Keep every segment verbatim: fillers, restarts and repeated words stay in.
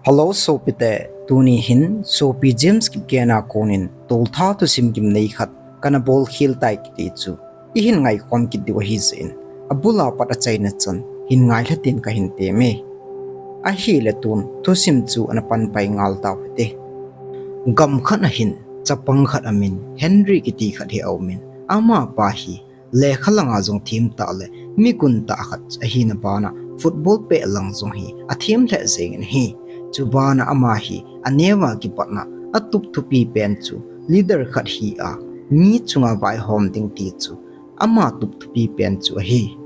Hello sopite, tuni hin sopi James Kipgen a konin toltha thusim gimnei khat kana bolkhel tai kiti chu ihin ngaikhom kit diu ahi jeh in, abul a pat achaina chan hin ngailha tin kahin temme. Ahile tun thusim chu ana panpai ngal tau hite. Gam khat a hin chapang khat amin Henry kiti khat hi aumin, amapa hi lekha langa jong them tah le migun tah khat ahina bana football pet lang jong hi athem lheh jengin ahi. Chubana ama hi aneova kipatna atup thupi pen chu leader khat hi a, mi chunga vaihom ding ti chu ama tup thupi pen chu ahi.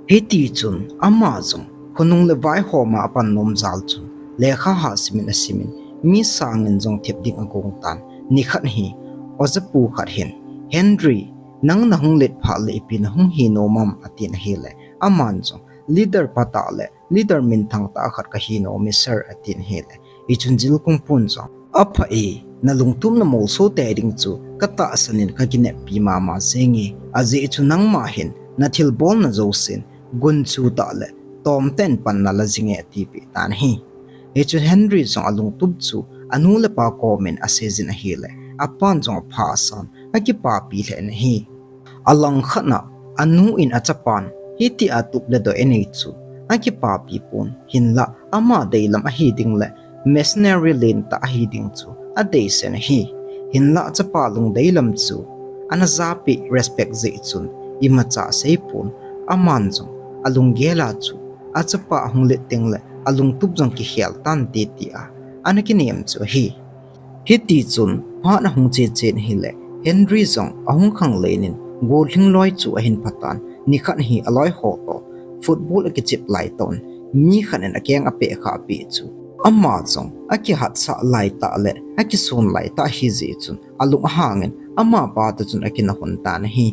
Hiti chun ama jong khonung le vaihoma apan nom jal chun lekha hahsimin asimin, mi sangin jong thep ding agong tan. Nikhat hi ojapu khat hin, Henry, nang nahung let phat le ipi nahung hi nom am, atin ahile, aman jong leader pa tah le leader minthang tah khat kahi nome sir, atin ahile, hichun jilkung pun jong, apha e, nalungtup na molso tei ding chu katahsan in kakineppi mama jenge, ajeh chu nangma hin nathilbolna jousen gunchu tah le tomten pan nala jinge, atipeh tan ahi. Hichun Henry jong alungtup chu anu le apa komin aseijin ahile, apan jong apha asan akipapi lheh in ahi. Alangkhat a anu in achapan hitia tup le doi anei chu akipapi pon, hinla ama deilam ahi ding le missionary lentah ahi ding chu adeisah in ahi. Hinla achapa lungdei lam chu ana japeh respect jeh chun imacha aseipon, aman jong alunggel a chu achapa ahung let tengle alungtup jong kikhel tante tia ana kinem chu ahi. Hiti chun phat ahung chechen ahile, Henry jong ahung khanglen in gollhing loi chu ahin phatan, nikhat hi aloiho toh football akichep laitah un, mi khat in akeng apeh khah peh chu ama jong akihatsah laitah le akison laitah ahijeh chun alung ahangin amapa toh chun akinah lhon tan ahi.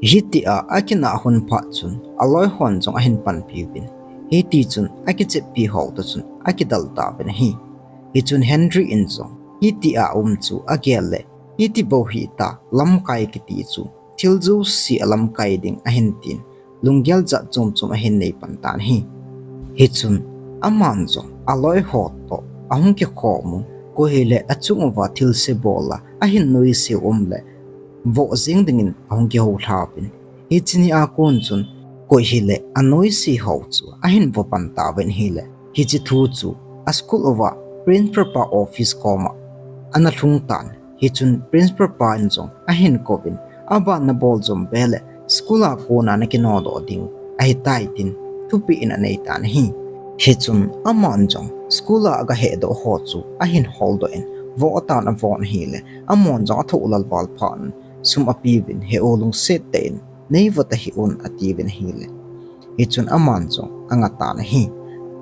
Hitia akinah lhon phat chun aloihon jong ahin panpiuvin, hiti chun akicheppi ho toh chun akidal tauvin ahi. Hichun Henry in jong hitia aum chu agel le, hiti bou hita lamkai kiti chu thil jouse alamkai ding ahin tin, lunggel jat chom chom ahin neipan tan ahi. Hichun aman jong aloiho toh ahung kikhom un, koi hile achung uva thilse bol a ahin noise um le voh jeng dingin ahung kihoulhauvin, hiche nia kon chun koi hile anoise ho chu ahin vopan tauvin ahile, hiche thu chu aschool uva principal pa office koma ana lhung tan. Hichun principal pa in jong ahin kouvin, aban nabol jom beh le school a kona nakinodoh ding ahitai tin thupeh in anei tan ahi. Hichun aman jong school a agahedoh ho chu ahin holdoh in voh atan avon ahile, amahon jong athoh lal val phat in sum apeuvin, he u lungset tah in neivoh tahih un, atiuvin ahile, hichun aman jong angah tan ahi.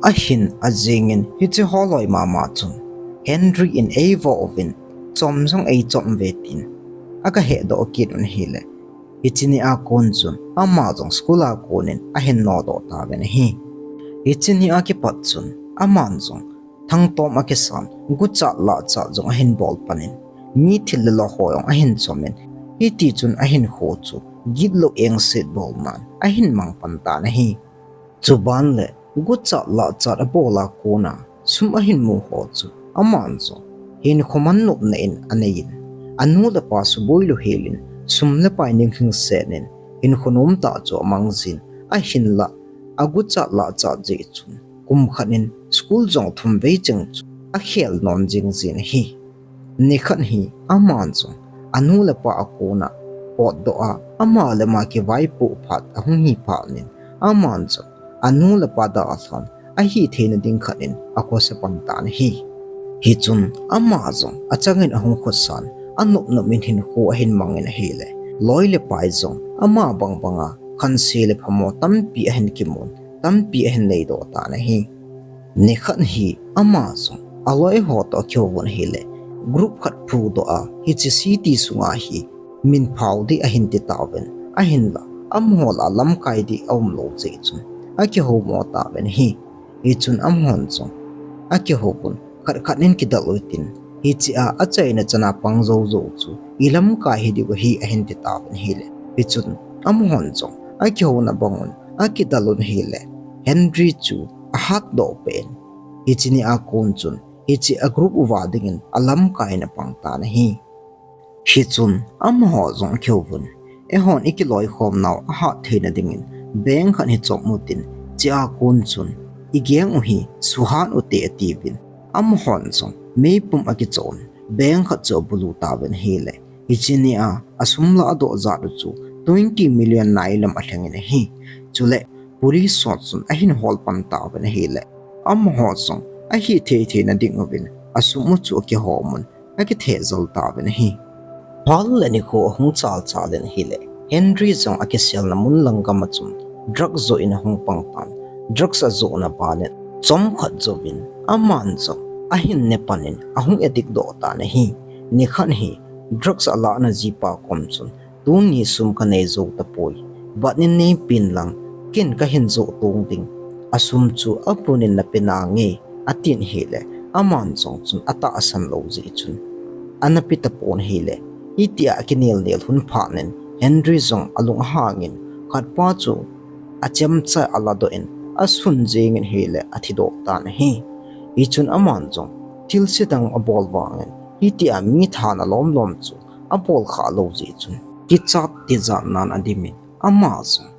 Ahin ajingin hiche holoi mama chun Henry in eivoh uvin, chom jong eichom uve tin agahedoh kit un ahile, hiche nia kon chun ama jong school a konin ahin nodoh tauvin ahi. Hiche nia kipat chun aman jong thangtom akisan, guchat lachat jong ahin bol panin, mi thil le lo ho jong ahin chomin, hiti chun ahinkho chu gitlou engset bolnan ahin mang pan tan ahi. Chuban le guchat lachat abol a kona sum ahin mu ho chu aman jong hinkho man nopna in aneiyin, anu le apa suboi lou helin, sum le pai ninglhingsetnin hinkho nomtah chu amang jin, ahinla aguchat lachat jeh chun kum khat in school jong thum vei cheng chu akhel nom jing jin ahi. Nikhat hi aman jong anu le apa a kona potdoh a, ama le ama kivaipoh phat ahung hi phatnin, aman jong anu le apa dalhan ahitheina ding khat in akhosa pan tan ahi. Hichun ama jong achangin ahung khosan, anop nop in hinkho ahin mangin ahile, loi le pai jong ama bang banga khanse le phamo tampi ahin kimun, tampi ahin neidoh tan ahi. Nikhat hi ama jong aloiho toh akihouvun ahile, group khat phudoh a, hiche city sunga hi minphao ding ahin titauvin, ahinla amaho lah a lamkai ding aumlou jeh chun akihoumo tauvin ahi. Hichun amahon jong akihouvun, khat khat in kidel utin, hichea achaina chana pang jou jou chu ilamkai hidiu ahi, ahin titauvin ahile, hichun amahon jong akihouna bangun akidel un ahile, Henry chu ahatdoh peh in, Hiche nia kon chun hiche a group uva dingin alamkai in apang tan ahi. Hichun amaho jong akihouvin, eihon ikiloikhom nau ahat theina dingin bank khat hi chom utin, hichea kon chun i gang u hi suhat ute atiuvin, amahon jong meipum akichoh un bank khat chu abulu tauvin ahile, hiche nia asum la adoh jat u chu twenty million nailam alhengin ahi. Chule police hon chun ahin hol pan tauvin ahile, amaho jong ahithei theina dinguvin asum u chu akihom un, akithejal tauvin ahi. Phat le nikho ahung chalchal in ahile, Henry jong akiselna mun lang gam a chun drugs joh in ahung pang tan, drugs ajohna ban in chomkhat jouvin aman jong ahin ne pan in ahung addict doh tan ahi. Nikhat hi drugs alahna jipa kom chun, tuni sum kanei jou tapoi, bat in neipeh in lang, ken kahin joh tong ding, asum chu apun in nape nange, atin ahile, aman jong chun atahsan lou jeh chun ana pe tapon ahile, hitia akinel nel lhun phat in Henry jong alung ahang in, khatpa chu achemcha aladoh in asun jeng in ahile, athidoh tan ahi. Hichun aman jong thilse dang abol vangin, hitia mi thana lom lom chu abol kha lou jeh chun, kichat tijat nan adim in, ama jong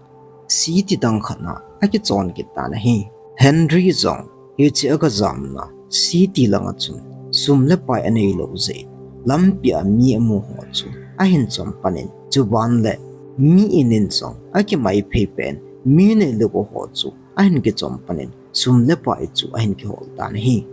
city dang khat na akichon kit tan ahi. Henry jong hiche aga jamna city lang a chun sum le pai anei lou jeh in, lampi a mi amu ho chu ahin chom pan in, chuban le mi in in jong akimai phei pen, mi neilou ho chu ahin kichom pan in, sum le pai chu ahin kihol tan ahi.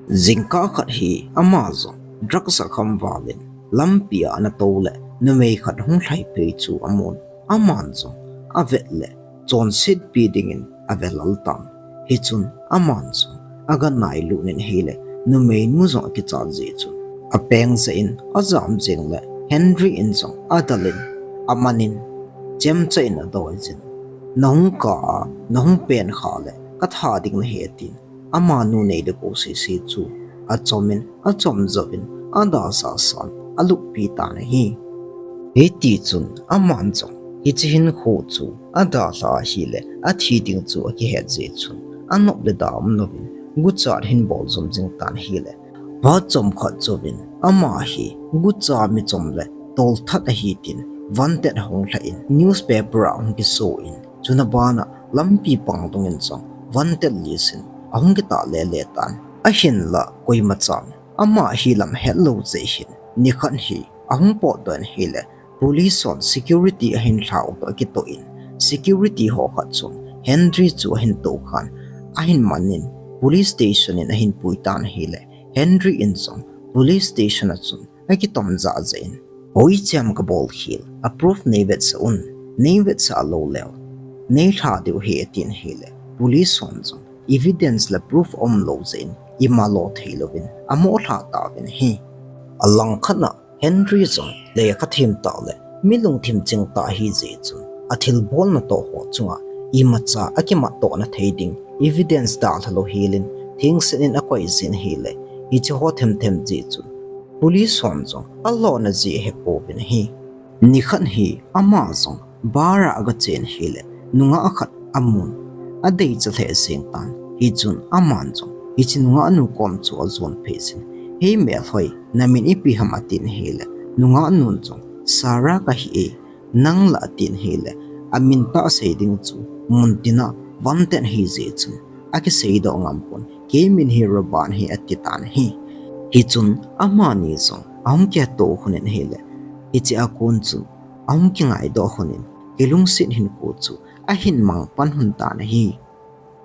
Jingkah khat hi ama jong drugs akham val in, lampi a ana tou le numei khat hung lhai phei chu amun, aman jong avet le chonsetpi dingin ave lal tan. Hichun aman jong aga nailut in ahile, numeinu jong akichat jeh chun, apeng jeh in ajam jeng le Henry in jong adal in, aman in, chemcha in adoi jin, nahung kah a nahung pen kha le katha ding nahi, atin, amanu neilou sese chu achom in, achom jouvin, adalhah san aluppi tan ahi. Hitichun aman jong hiche hinkho chu adalhah ahile, athi ding chu akihet jeh chun, anop le da umlouvin, guchat ahin bol jom jing tan ahile, phat chomkhat jouvin ama hi gucha mi chom le tolthat ahi tin wanted ahung lha in, newspaper a ahung kiso in, chuna bana lampi pang dungin jong wanted list in ahung kitah lele tan. Ahinla koimachan ama hi lam hetlou jeh hin, nikhat hi ahung potdoh in ahile, police hon security ahin lhau toh akitoh in, security ho khat chun Henry chu ahin toukhan, ahin man in police station in ahin pui tan ahile, Henry in jong police station a chun akitom jahjah in, hoicham kabol khel a proof neivetsah un, neivetsah lou leu neilha diu ahi, atin ahile, police hon jong evidence le proof aumlou jeh in, ima lo theilouvin amo lha tauvin ahi. Alangkhat a Henry jong lekha them tah le mi lungthim ching tah ahi jeh chun, athilbolna toh ho chunga imacha akimattohna thei ding evidence dalha lou helin, thengset in akoi jin ahile, hiche ho themthem jeh chun police hon jong alona jeh ahepouvin ahi. Nikhat hi ama jong bar a agachen ahile, nungah khat amun, adeicha lheh jeng tan. Hichun aman jong hiche nungah nu kom chu ajon phei jin, hei melhoi, namin ipi ham, atin ahile, nungah nun jong Sarah kahi e, nang la, atin ahile, amin tah sei ding chu muntina wanted ahi jeh chun akiseidoh ngam pon, kei min hi Robert ahi, ati tan ahi. Hichun amani jong ahung kiheto lhon in ahile, hichea kon chun ahung kingaidoh lhon in, kilungset hinkho chu ahin mang pan lhon tan ahi.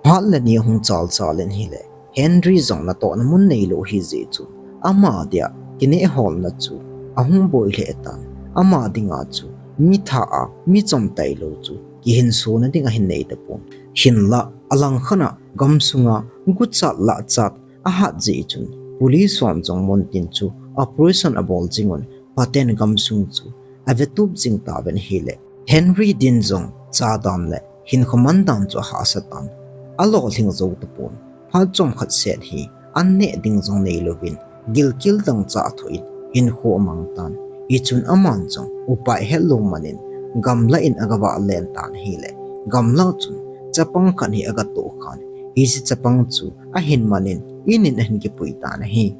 Phat le ni ahung chalchal in ahile, Henry jong natohna mun neilou ahi jeh chun, ama dia kinehholna chu ahung boi lheh tan. Ama dinga chu mi tha a mi chom tailou chu kihinsona ding ahin nei tapon. Hinla alangkhat a gamsunga guchat lahchat ahat jeh chun, police hon jong muntin chu operation abol jing un, phaten gamsung chu avetup jing tauvin ahile, Henry din jong cha dan le hinkho man dan chu ahahsa tan. Alolhing jou tapon, phat chomkhat seh hi an neh ding jong neilouvin, gilkel dangchah athoh in hinkho amang tan. Hichun aman jong upai hetlou man in gamlah in agavah len tan ahile, gamlah chun chapang khat hi agatoh khan, hiche chapang chu ahin manin, in in ahin kipui tan ahi.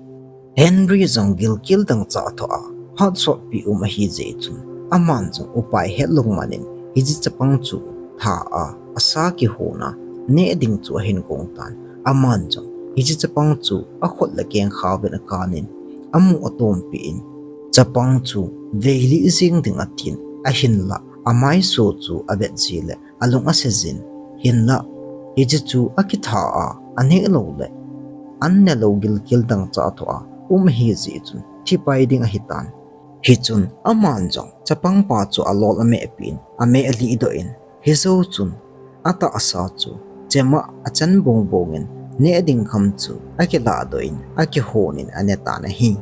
Henry jong gilkel dangchah thoh a, phat sotpi um ahi jeh chun, aman jong upai hetlou manin, hiche chapang chu tha a, asa kihon a, neh ding chu ahin gong tan. Aman jong, hiche chapang chu akhut le kengkha uvin akanin, amu atompi in, chapang chu veilih jeng ding atin, ahinlah, amaiso chu avet jeh le, alung ase jin, hinlah, hiche chu akitha a, aneh lou le, an nelou gilkel dangchah thoh a, um ahi jeh chun, thipai ding ahitan. Hichun, aman jong, chapang pa chu alol ameh pin, ameh alih doh in, hijou chun, atahsa chu, chema achan bongbong in, neh ding kham chu, akilah doh in, akihon in, ane tan ahi.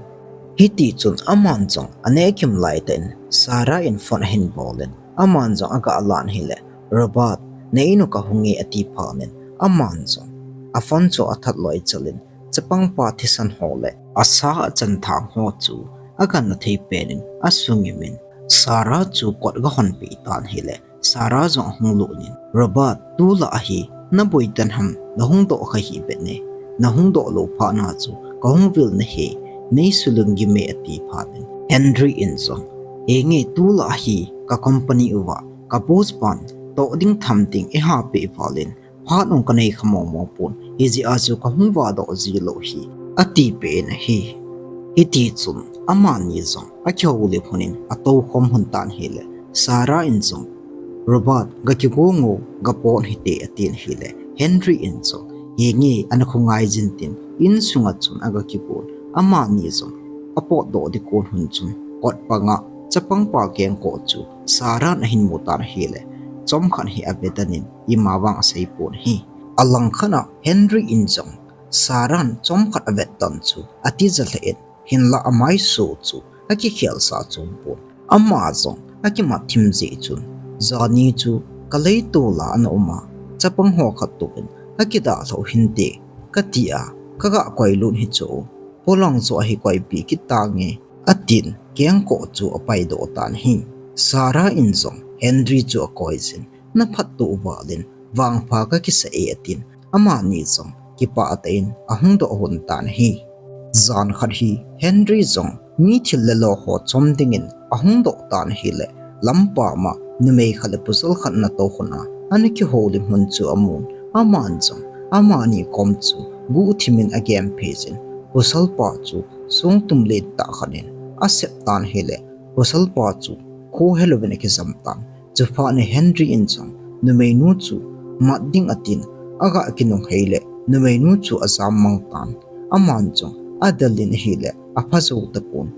Hitichun, aman jong, aneh kim laitah in, Sarah in phone ahin bol in, aman jong aga lan hile, Robert, nei nu kahung e ati phat in, aman jong, aphone chu athat loi chal in, chapang pa thisan ho le, asa achan thang ho chu, aganna thei pen in, asungim in, Sarah chu kot gahon peh tan hile, Sarah jong ahung lut in, Robert, tulai hi, naboi tan ham, nahung doh kha hih beh ne, nahung doh lou phat na chu, kahung vil nahi, nei sulung gim e ati phat in, Henry in jong, henge tulai hi, ka company uva, ka boss pan, toh ding tham ding eiha peh val in, phat ong kanei kha mong mong pon, hijeh a chu kahung vah doh ji lou hi, ati pen ahi. Hitichun, amani jong, akihoulim lhon in, atou khom lhon tan hile, Sarah in jong, Robert, ga kigo ngo, ga pot hite atin hile, Henry in jong, henge, ana khongai jin tin, insunga chun aga kigon, amani jong, apot doh ding kon lhon chun, kot panga, chapang pa kengkoh chu, Sarah in ahin mu tan hile, chomkhat hi avetan in, ima vang asei pon ahi. Alangkhat a Henry in jong, Sarah in chomkhat avet tan chu, atija lheh in, hinlah amaiso chu, akikhel sa chom pon. Ama jong, akimat thim jeh chun, jani chu, ka leitol a ana um a, chapang ho khat toh in, akidah lhou hinte, kati a, kaga koi lut hi chu, polang chu ahi koipi kit tange, atin, kengkoh chu apai doh tan ahi. Sarah in jong, Henry chu akoi jin, na phatto val in, vangpha kakisa e atin, amani jong, kipah tah in, ahung doh lhon tan ahi. Jan khat hi, Henry jong, mi thil le lo ho chom dingin, ahung doh tan ahile, lampa ma, numei khat le pasal khat ana tou lhon a, ana kihoulim lhon chu amun, aman jong, amani kom chu, guhthim in agem phei jin, pasal pa chu, songtum let tah khat in, asep tan ahile, pasal pa chu, khohe louvin akijam tan. Chuphat in Henry in jong, numeinu chu, mat ding atin, aga kinunghei le, numeinu chu ajam mang tan. Aman jong, adel in ahile, apha jou tapon.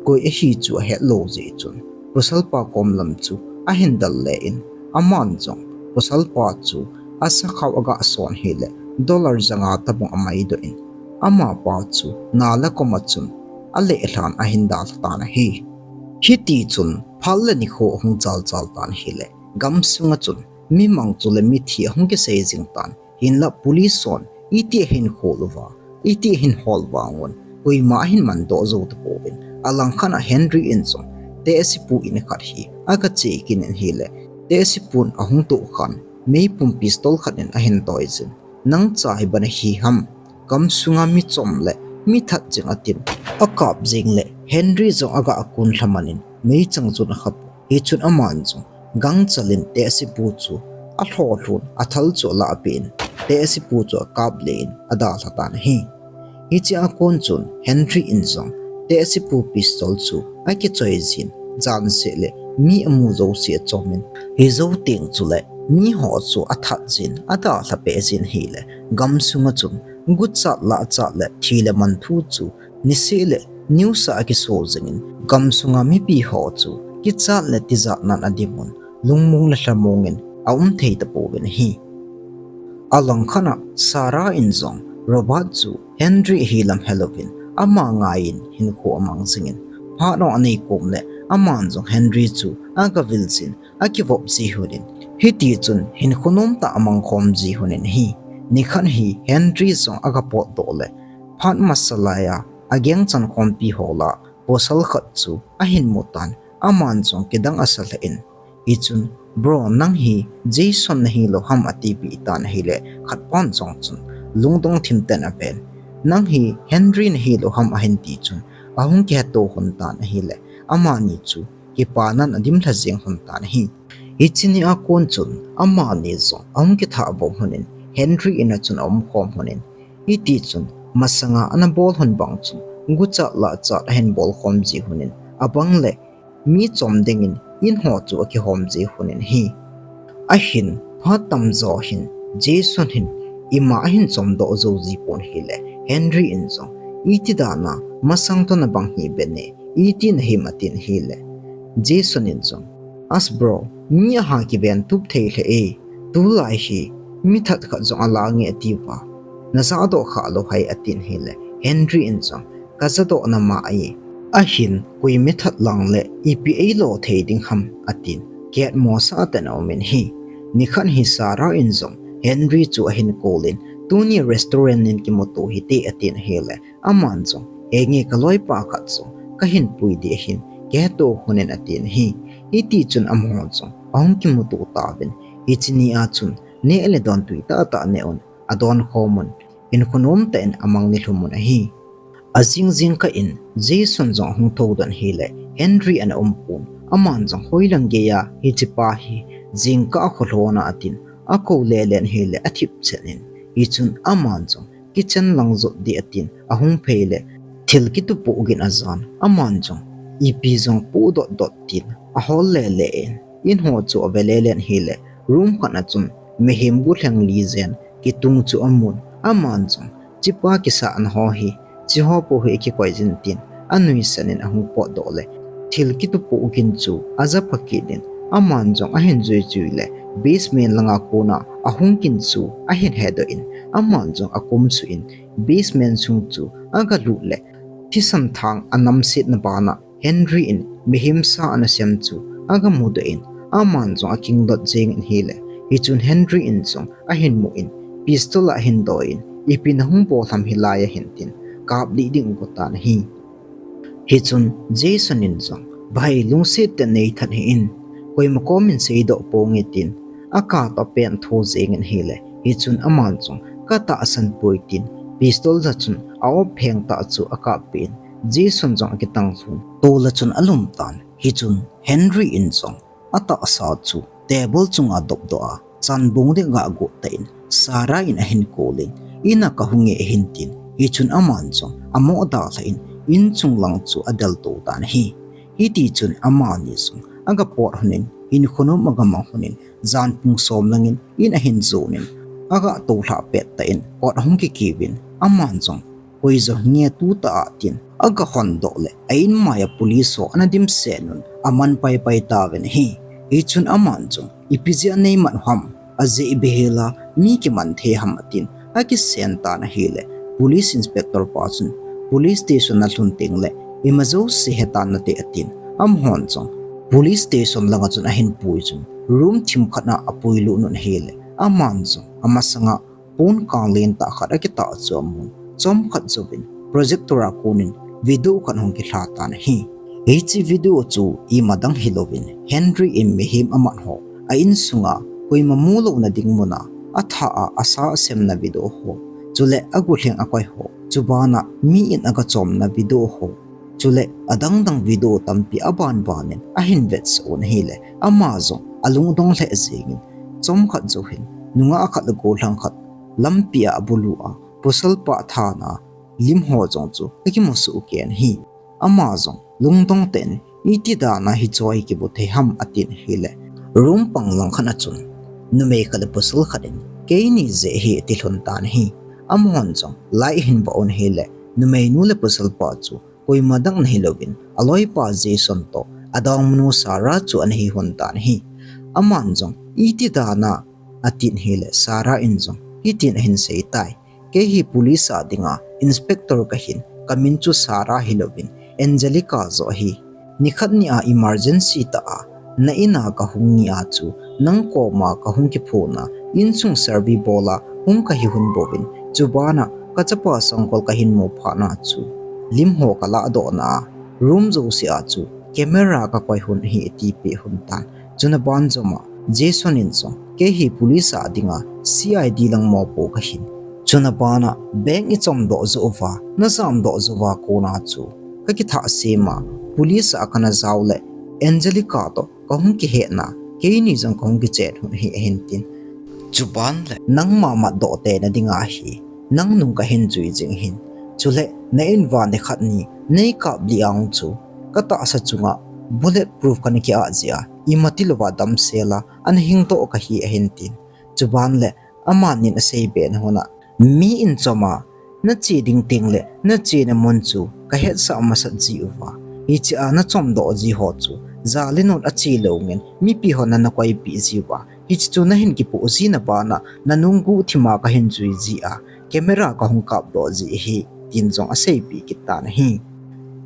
Koi ahi chu ahet lou jeh chun, pasal pa kom lam chu, ahin del le in, aman jong, pasal pa chu, asakhao aga son hile, dollar janga tabang amai doh in, amapa chu, na le kom a chun, aleh lhan ahin dalha tan ahi. Hitichun, phat le nikho ahung chal chal tan ahile, gamsunga chun, mimang chu le mithi ahung kisei jing tan, hinlah police hon, iti ahin khol uva, iti ahin hol vang un, koima ahin man doh jou tapouvin, alangkhat a Henry in jong, tehsepu in khat hi, aga che kit in ahile, tehsepun ahung toh khan, meipum pistol khat in ahin toi jin, nang cha hi bana hi ham, gamsunga mi chom le, mi that jing atin, akap jing le, Henry jong aga akun lha man in, meichang chun akhap, hichun aman jong, gangchal in tehsepu chu, alho lhun, athal chu alah peh in, tehsepu chu akap le in, adalha tan ahi. Hiche a kon chun, Henry in jong, tehsepu pistol chu, akichoi jin, jan seh le, mi amu jouse achom in, hijou teng chule, miho chu athat jin, adalha peh jin ahile, gamsunga chun, guchat lachat le, thi le man thu chu, niseh le, news a akiso jing in, gamsunga mipi ho chu, kichat le tijat nan adim un, lungmong le lhamong in, aum thei tapouvin ahi. Alangkhat a, Sarah in jong, Robert chu, Henry ahi lam helouvin, ama ngai in, hinkho amang jing in, phat ong anei kom le, aman jong Henry chu, aga vil jin, akivop ji lhon in, hitichun, hinkho nomtah amang khom ji lhon in ahi. Nikhat hi, Henry jong aga potdoh le, phat masa lai a, ageng chankhompi ho lah a, pasal khat chu, ahin mu tan, aman jong kidang asa lheh in, Hichun, "Bro, nang hi Jason nahi lou ham?" atipeh tan ahile, khatpan jong chun lungdong thim tah in aven, "Nang hi Henry nahi lou ham?" ahin ti chun, ahung kihetto lhon tan ahile, amani chu kipanan adim lha jeng lhon tan ahi. Hiche nia kon chun amani jong ahung kithah vom lhonin, Henry in a chun aum khom lhonin, hiti chun masanga ana bol lhon bang chun guchat lachat ahin bol khom ji lhonin, abang le mi chom dingin in ho chu akihom ji lhonin ahi. Ahin, phat tamjo hin Jason hin ima ahin chom doh jou ji pon ahile, Henry in jong, "Iti dana masang toh nabang hih ben e, iti nahim?" atin ahile, Jason in jong, "As bro, mi aha kiven tup thei lheh e, tulai hi mi that khat jong ala nge atiuva, najah doh kha lou ham?" atin ahile, Henry in jong, "Kajah doh nama e. Ahin, koi mi that lang le ipi eilo thei ding ham?" atin, kihetmo sah tah in aumin ahi. Nikhat hi Sarah in jong Henry chu ahin kolin, "Tuni restaurant in kimuto hite," atin ahile, aman jong, "Henge, kaloipa khat jong kahin pui ding ahin, kihetto lhonin," atin ahi. Hiti chun amaho jong ahung kimuto tauvin, hiche nia chun neh le don tui tah tah neh un, adon khom un, hinkho nom tah in amang ni lhum un ahi. Ajing jingkah in Jason jong ahung thou doh in ahile, Henry ana um pon, aman jong hoilang geiya hichepa hi jingkah a kholhona atin, akou lele in ahile, athip chet in, hichun aman jong kitchen lang jot ding atin ahung phei le, thil kitupoh gin ajan, aman jong ipi jong poh dot dot tin ahol lele in, in ho chu ave lele in ahile, room khat a chun mihem golhang li jen kitung chu amun, aman jong, "Chepa kisahna ho hi, cheho pou hi ikikoi jin," tin anuisan in ahung potdoh le, thil kitupoh gin chu aja pha kit in, aman jong ahin jui jui le, basement langa kona ahung gin chu ahin hedoh in, aman jong akum suh in, basement sung chu agalut le, thisan thang anamsetna bana Henry in mihem sa ana sem chu agamudoh in, aman jong akingdot jeng in ahile, hichun Henry in jong ahin mu in, pistol ahin doi in, "Ipi nahung bol ham hilai a hin?" tin, "Kap lih ding," akou tan ahi. Hichun Jason in jong, "Bhai, lungset tah in neithat hih in, koima komin seidoh ponge," tin akap apen tho jeng in ahile, hichun aman jong, "Katahsan poi," tin pistol jat chun a-op pheng tah chu akappeh in, Jason jong akitang lhun, tol a chun alum tan. Hichun Henry in jong atahsa chu table chunga dopdoh a, chanbong ding aga got tah in, Sarah in ahin kolin, "In a kahung e," ahin tin, hichun aman jong amoh dalha in, in chung lang chu adelto tan ahi. Hiti chun amani jong aga pot lhonin, hinkho nom aga mang lhonin, jan pung som langin in ahin jonin, aga toulhah pet tah in kot ahung kikiuvin, aman jong, "Koi jong hinge tutah a," tin aga hondoh le, a-in maiya police ho ana dimset un, aman paipai tauvin ahi. Hichun aman jong, "Ipi jeh a neiman u ham? Ajeh ipi hela mi kiman thei ham?" atin akisen tan ahile, police inspector pa chun, "Police station nalhun tengle ima jouse hetan nate," atin, amahon jong police station langa chun ahin pui chun, room thim khat a apuilut un ahile, aman jong amasanga pon kanglen tah khat akitah chu amun, chomkhat jouvin projector a konin video khat hung kilha tan ahi. Hiche video chu ima dang hilouvin, Henry in mihem amat ho a-insunga koima mulouna ding muna atha a asa asemna video ho, chule agollhang akoi ho, chubana mi in aga chomna video ho, chule adang dang video tampi abanbanin ahin vetsah un ahile, ama jong alungdong lheh jengin, chomkhat jou hin nungah khat le gollhang khat lampia abulu a, pasalpa athana lim ho jong chu akimusoh kei in ahi. Ama jong lungdong tah in, "Iti dana hicheho hi kibu thei ham?" atin ahile, room pang lang khat a chun numei khat le pasal khat in, "Keini jeh ahi," ati lhon tan ahi. Amahon jong light ahin vah un ahile, numeinu le pasalpa chu koima dang ana hilouvin, aloipa Jason toh adongmanu Sarah chu ana hi lhon tan ahi. Aman jong, "Iti dana?" atin ahile, Sarah in jong hitin ahin seitai, "Kei hi police a dinga inspector kahin, kamin chu Sarah hilouvin, Angelica joh ahi. Nikhat nia emergency tah a na-in a kahung nia chu nang koma kahung kiphona, insung survey bola hung kahi lhon bouvin, chubana kachapa sangkhol kahin mu phatna chu lim ho kalahdohna a, room jouse a chu camera kakoi lhon ahi," atipeh lhon tan. Chuna ban joma Jason in jong, kei hi police a dinga C I D lang mopo kahin. Chuna bana bank i chomdoh jou uva, na jamdoh jou uva kona chu ka kithah sema, police a kana jao le Angelica toh ka hung kihetna, keini jong ka hung kichen hun hi ahin tin. Chuban le nangma matdoh tena dinga hi, nang nung kahin jui jing hin. Chule na in vani khat ni nei kap li ang chu, ka tahsa chunga bullet proof kana ki-ah jia, ima tilouva damsela ana hingdoh kahi ahin tin. Chuban le amanin asei be na huna, mi in choma na che ding teng le na chena mun chu ka hetsah masat ji uva. Hichea na chomdoh ji ho chu jali nun a che lou ngen mipi hon ana koipeh ji uva. Hiche chu na hin kipoh jina bana na nung guhthima ka hin jui jia, camera ka hung kapdoh ji ahi, tin jong aseipeh kit tan ahi.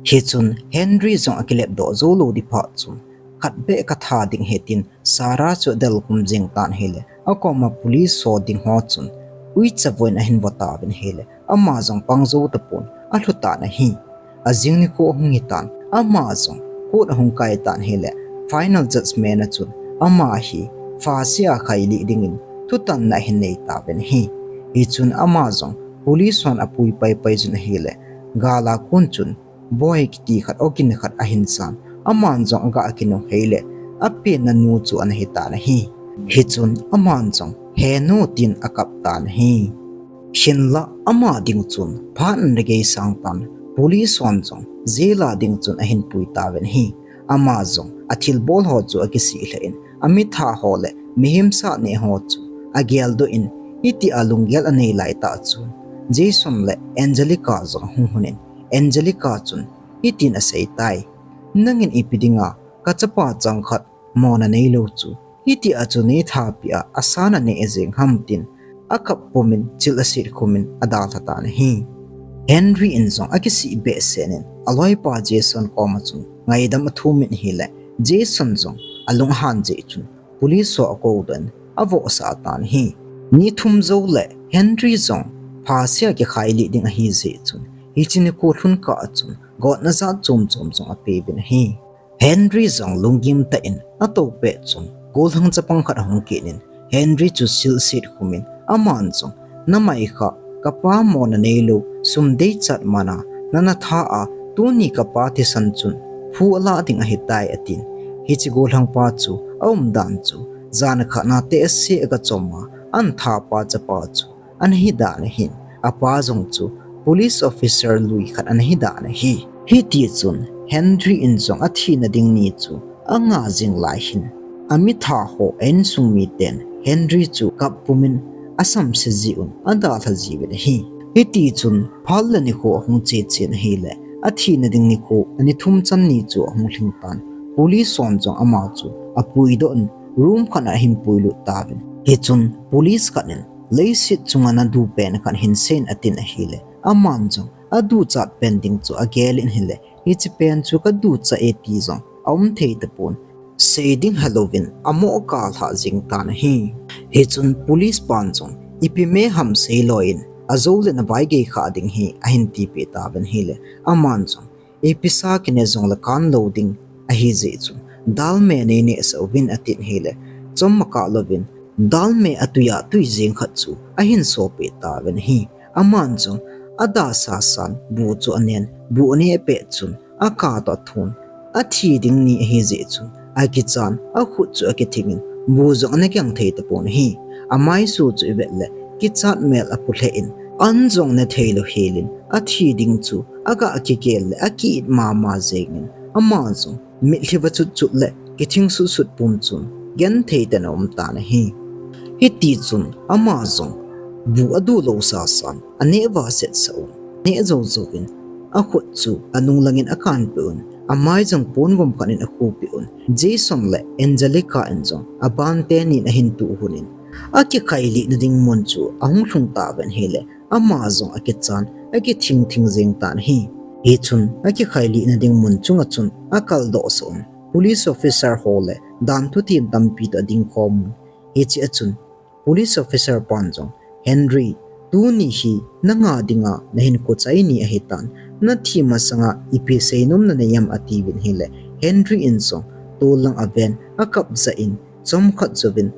Hichun Henry jong akilepdoh jou lou ding phat chun, khat beh ka tha ding ahi tin Sarah chu adel khum jing tan ahile, akoma police ho ding ho chun uicha voin ahin vo tauvin ahile, ama jong pang jou tapon alhu tan ahi. Ajing nikho ahung hitan, ama jong court ahung kai tan ahile, final judgment a chun ama hi phasea khailih dingin thutanna ahin nei tauvin ahi. Hichun ama jong police hon apui paipai jun ahile, gala kon chun Boi kiti khat, ogin khat ahin san. Aman jong aga kinung hei le, apenna nu chu ana hi tan ahi. Hichun aman jong, "He nu," tin akap tan ahi. Hinlah ama ding chun phat ana gei sang tan, police hon jong jail a ding chun ahin pui tauvin ahi. Ama jong athilbol ho chu akisih lheh in, amitha ho le mihem sah neh ho chu ageldoh in, hitia lunggel anei lai tah chun Jason le Angelica jong ahung hun in, Angelica chun hitin asei tai, "Nangin ipi dinga kachapa changkhat mona neilou chu hitia chu nei thapeh a, asan aneh jeng ham?" tin akap pumin, chil aset khumin adalha tan ahi. Henry in jong akisih behseh in, aloipa Jason koma chun ngaidam athumin ahile, Jason jong alung ahan jeh chun police ho akou doh in avohsah tan ahi. Ni thum jou le Henry jong phasea kikhai lih ding ahi jeh chun, hiche nikho lhun kah a chun gotna jat chom chom jong apeuvin ahi. Henry jong lunggim tah in atou pet chun, gollhang chapang khat ahung kit in, Henry chu silset khumin, aman jong, "Namai kha, kapa mona neilou, sum deichat mana nana tha a, tuni kapa thisan chun phu alah ding ahitai," atin. Hiche gollhang pa chu aumdan chu, jan khat na teh ase aga chom a, ana thapa chapa chu ana hi dan ahin, apa jong chu police officer lui khat ana hi dan ahi. Hiti chun Henry in jong athina ding ni chu anga jing lai hin, amitha ho a insung miten Henry chu kap pumin asamse jiuvin adalha jiuvin ahi. Hiti chun phat le nikho ahung che chen ahile, athina ding nikho ani thum chan ni chu ahung lhing tan, police hon jong ama chu apuidoh in room khat a ahin puilut tauvin. Hichun police khat in, "Leiset chunga nadu pen khat hinsei in," atin ahile, aman jong aduchat pen ding chu agel in ahile, "Hiche pen chu kaducha e," ti jong aum thei tapon, sei ding helouvin amoh akap lhah jing tan ahi. Hichun police pan jong, "Ipi me ham seilou in, ajou le navai gei kha ding ahi," ahin tipeh tauvin ahile, aman jong, "Ipi sa kine jongle kan lou ding ahi jeh chun, dalmi nei nehsah uvin," atin ahile, chom akap louvin, dalmi atui a tui jeng khat chu ahin sopeh tauvin ahi. Aman jong, ada sasan bu chu anen, bu aneh pet chun, aka toh athun, athi ding ni ahi jeh chun, akichan, akhut chu akithingin, bu jong ana keng thei tapon ahi. Amaisu chu ivet le, kichat mel apu lheh in, an jong ne theilou helin, athi ding chu aga kigel le, aki-it mama jengin, ama jong, mitlhi va chut chut le kithing sut sut pum chun genthei tah in aum tan ahi. Hiti chun ama jong bu adu lou sasan, aneh va setsah un, aneh jou jouvin, akhut chu anung langin akanpeh un, amai jong ponvom khat in akhupeh un, Jason le Angelica in jong aban tenin ahin tuh hun in, akikhai lihna ding mun chu ahung lhung tauvin ahile, ama jong akichan, akithing thing jeng tan ahi. Hichun, akikhai lihna ding mun chunga chun akaldoh sah un, police officer ho le danthu thiem tampi toh ading khom un. Hiche a chun, police officer pan jong, "Henry, tuni hi nanga dinga nahinkho chai ni ahitan, nathi masanga ipi seinom nanei em?" atiuvin ahile, Henry in jong, tol lang aven, akap jah in, chomkhat jouvin,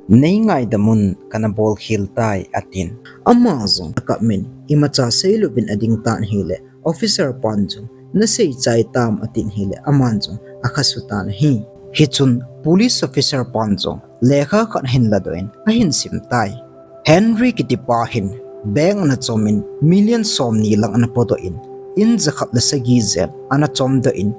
"Nei ngaidam un, kana bol khel tai," atin. Ama jong akap in, imacha seilouvin ading tan ahile, officer pan jong, "Nasei chai tam?" atin ahile, aman jong akhasu tan ahi. Hichun police officer pan jong lekha khat ahin ladoh in, ahin sim tai. Henry kitipa hin bank ana chom in, million somni lang ana podoh in, in jakhat le sagi jen ana chomdoh in,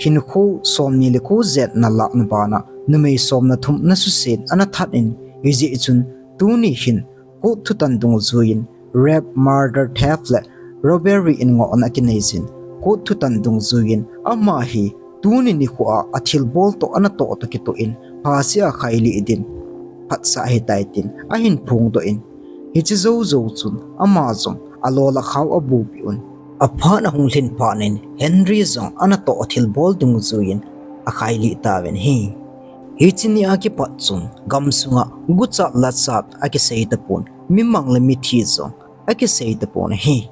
hinkho somni le ko jen ana lakna bana, numei somna thum ana susen ana that in, hijeh chun tuni hin court thutan dungjuiyin rape, murder, theft le robbery in ngohna akinei jin, court thutan dungjuiyin ama hi tuni nikho a athilbol toh ana toh toh kitoh in, phatsea khailih din phatsah ahitai tin ahin phongdoh in, hiche jou jou chun ama jong alo lakhao abupeh un. Aphat ahung lhin phat in Henry jong anatoh thilbol dungjuiyin akhailih tauvin ahi. Hiche nia kipat chun gamsunga guchat lachat akisei tapon, mimang le mithi jong akisei tapon ahi.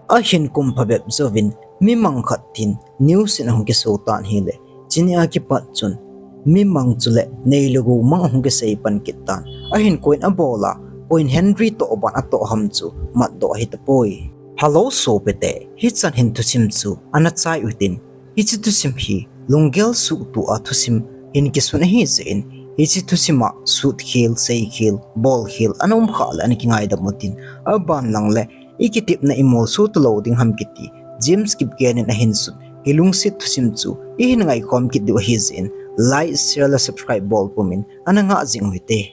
Ahin kum phabep jouvin mimang khat tin news in ahung kiso tan ahile, hiche nia kipat chun mimang chule neilou gou mang ahung kisei pan kit tan. Ahin koiyin abol a, koiyin Henry toh ban atoh ham chu matdoh ahitapoi. Hello sopite, hichan hin thusim chu ana chai uhitin, hiche thusim hi lunggel suhtuh a thusim hin kisun ahijeh in, hiche thusim a sutkhel, seikhel, bolkhel ana umkhah le ana kingaidam utin, aban lang le ikitepna imolso talou ding ham kiti James Kipgen in ahin sut, hilungset thusim chu ihin ngaikhom kit diu ahijeh in, like, share le subscribe bol pumin ana ngah jing uhite.